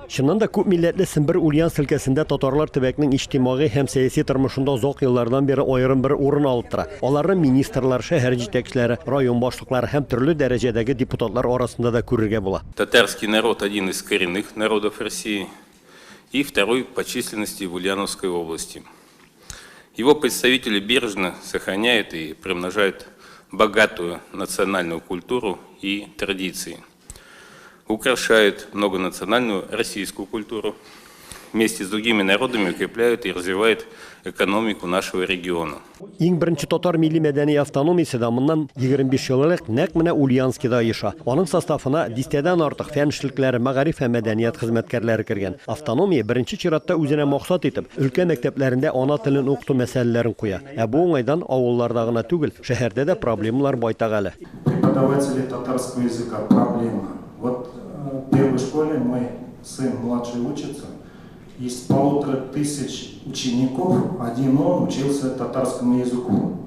Чыннан да, күп милләтле Сембер Ульяновск өлкәсендә татарлар төбәкнең иҗтимагый һәм сәяси тормышында озак еллардан бирле аерым бер урын алып тора. Аларны министрлар, шәһәр җитәкчеләре, район башлыклары һәм төрле дәрәҗәдәге депутатлар арасында да күрергә була. Татарский народ один из коренных народов России и второй по численности в Ульяновской области. Его представители бережно сохраняют и приумножают богатую национальную культуру и традиции. Украшают многонациональную российскую культуру. Вместе с другими народами укрепляют и развивают экономику нашего региона. Иң беренче татар милли мәдәни автономиясе дә моннан 25 ел элек нәкъ менә Ульяновскида оеша. Аның составына дистәдән артык фән эшлеклеләре, мәгариф һәм мәдәният хезмәткәрләре кергән. Автономия беренче чиратта үзенә максат итеп, өлкә мәктәпләрендә ана телен укыту мәсьәләләрен куя. Ә бу уңайдан авылларда гына түгел, шәһәрдә дә проблемалар байтак әле. Преподаватели татарского языка проблема. Вот в первой школе мой сын младший учится. Из 1500 учеников один он учился татарскому языку.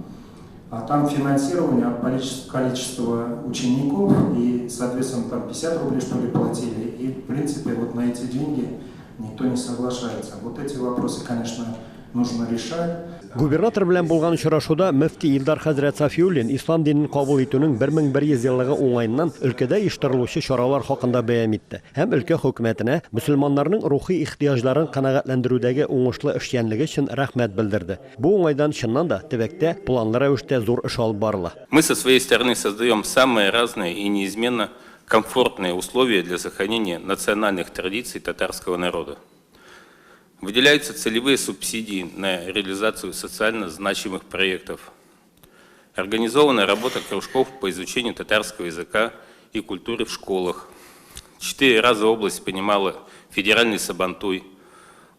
А там финансирование от количества учеников, и, соответственно, там 50 рублей, что ли, платили. И, в принципе, вот на эти деньги никто не соглашается. Вот эти вопросы, конечно, нужно решать. Губернатор белән булган очрашуда мөфти Илдар хәзрәт Сафиуллин ислам динен кабул итүнең 1100 еллыгы уңаеннан өлкәдә оештырылучы чаралар хакында бәян итте һәм өлкә хөкүмәтенә мөселманнарның рухи ихтыяҗларын канәгатьләндерүдәге уңышлы эшчәнлеге өчен рәхмәт белдерде. Бу уңайдан, чыннан да, төбәктә планлы рәвештә зур эш алып барыла. Мы со своей стороны создаем самые разные и неизменно комфортные условия для сохранения национальных традиций татарского народа. Выделяются целевые субсидии на реализацию социально значимых проектов. Организована работа кружков по изучению татарского языка и культуры в школах. Четыре раза область принимала федеральный Сабантуй,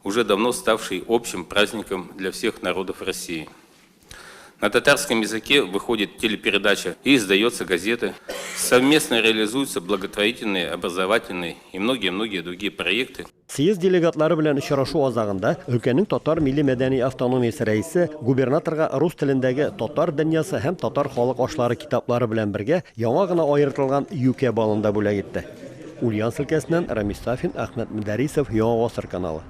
уже давно ставший общим праздником для всех народов России. На татарском языке выходит телепередача и издается газета. Совместно реализуются благотворительные, образовательные и многие-многие другие проекты. Съезд делегатлары белән очрашу азагында өлкәнең татар милли-мәдәни автономиясе рәисе губернаторга рус телендәге Татар дөньясы һәм Татар халык ашлары китаплары белән бергә яңа гына аертылган юкә балын да бүләк итте. Ульяновск өлкәсеннән Рамис Сафин, Әхмәт Мөдәрисов, Яңа гасыр каналы.